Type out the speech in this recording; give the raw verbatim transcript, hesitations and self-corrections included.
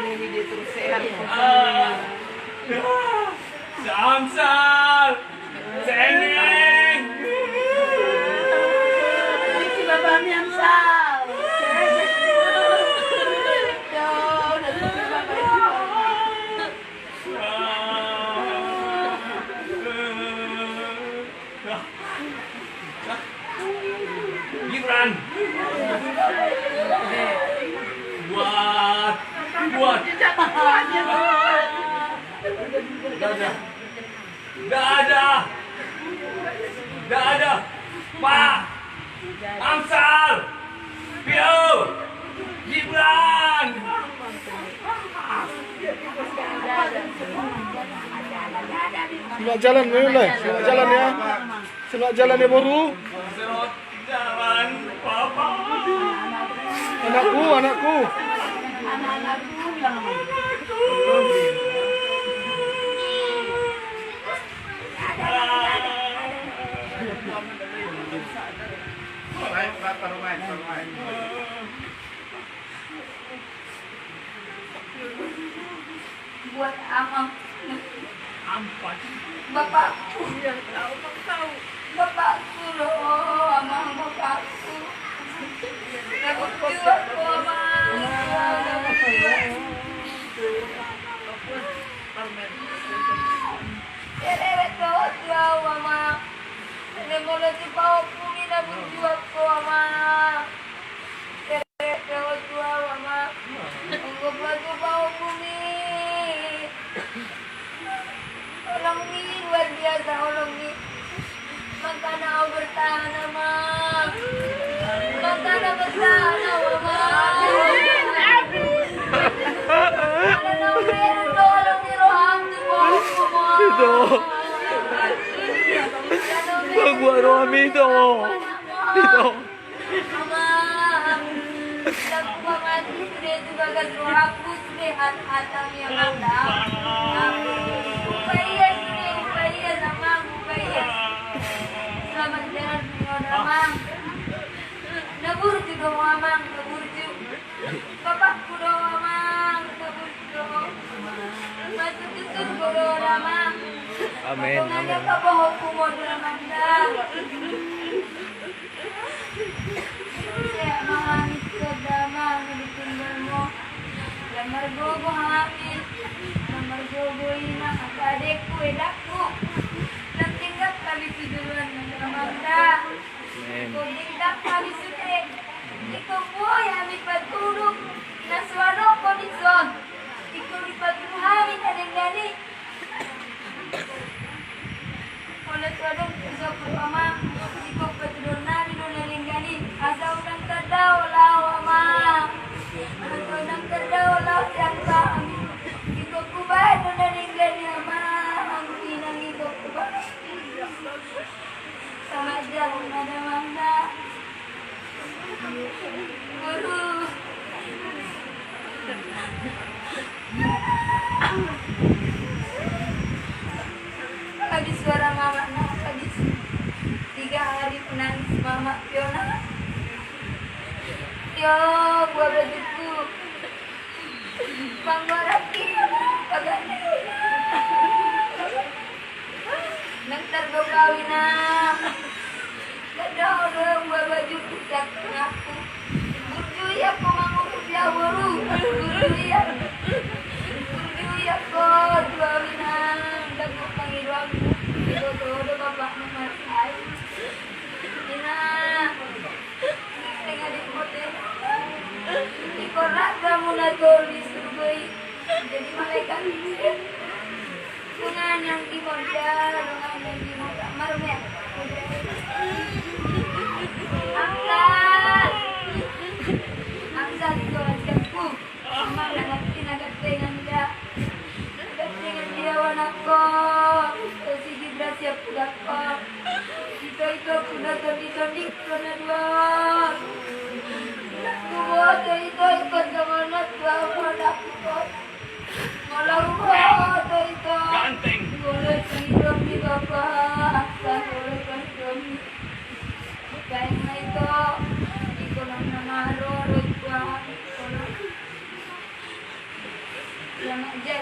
Ini dia terus sehat. Ah, Samsal, Seneng. Ini bapaknya Samsal. Tuh, udah seperti bapaknya. Gibran. Buat, buat. Dadah. Dadah. Dadah. Pak. Amsal. Pio. Gibran. Selamat jalan, Meme, Lai. Selamat jalan ya. Selamat jalan ya, boru. Jalan, Papa. Anakku, anakku. Buat amang. Ampat. Bapakku. Iya, tahu, tahu. Bapakku lo, amang, bapakku. Takut juga ku, amang. Kerewet dohot tu au, amang. Eme molo tu paompung i na burju au, amang. Kerewet dohot tu au, amang. Anggo paompung i. Tolong ni, luar biasa, tolong ni. Makana au bertahan, amang. Makana bertahan au, amang. Makana au bertahan, tolong ni roham tu, amang. Itu. Gua roham itu. Itu. Amang, sudah kuamati sudah itu bagas rohangku sudah hat-, hatang ya mata. Upaya sudah, upaya amang, upaya. Selamat jalan, amang. Na burju do, amang, na burju. Bapakku do, amang, na burju do. Masuk tu surgo do, amang. Amin, amin. Pabohoonku modal, amang, da. Sehat ma hami tu sadamang na ditinggalmu. Lam margogo hami, lam margogo ina, angka adekku, edakku. Lam denggan hami tu joloan na damang da. Amin. Ingkon denggan hami sude. Ingkon boi hami patuduk na so adong ho dison. Ingkon dipatudu hami na denggan i. Molo so adong tu jabu, amang, ingkon patuduhon nami do na denggan i, asa unang tardao laho, amang. Asa unang tardao laho sian hami. Ingkon hubaen do na denggan i, amang. Inang, ingkon hubaen. Selamat jalan, amang, da. Boru. Habis suara mama, nah, habis. Tiga hari menangis mama, Fiona. Yo, buah bajuku. Mangoraki, pagane. Nang tardokau, inang. Tardokau do buah bajuku sian tanganku. Burju i, amang, mangurus ya, boru. Burju i. Burju i, amang, tu au, inang. Dapot pangidoanku. Diboto do bapakmu marsiain. Inang. Tengah di hotel. Ingkon rap hamu na tolu di surgo i. Jadi malaikat. Dongan yang di Monja, dongan yang di Monja. Marmel. Angkat. Angkat itu ajakku. Amang, na ganti na gantengan dia. Gantengan dia, anakku. Sigi berhasil pudakku. Ito, ito, kuda tondi-tondi, kuda dua. Kuda dua, ito, ito, ito, jangan nak dua, kuda dua. Molo huboto, ito. Ganteng. Molo hidup di bapa. Selamat ja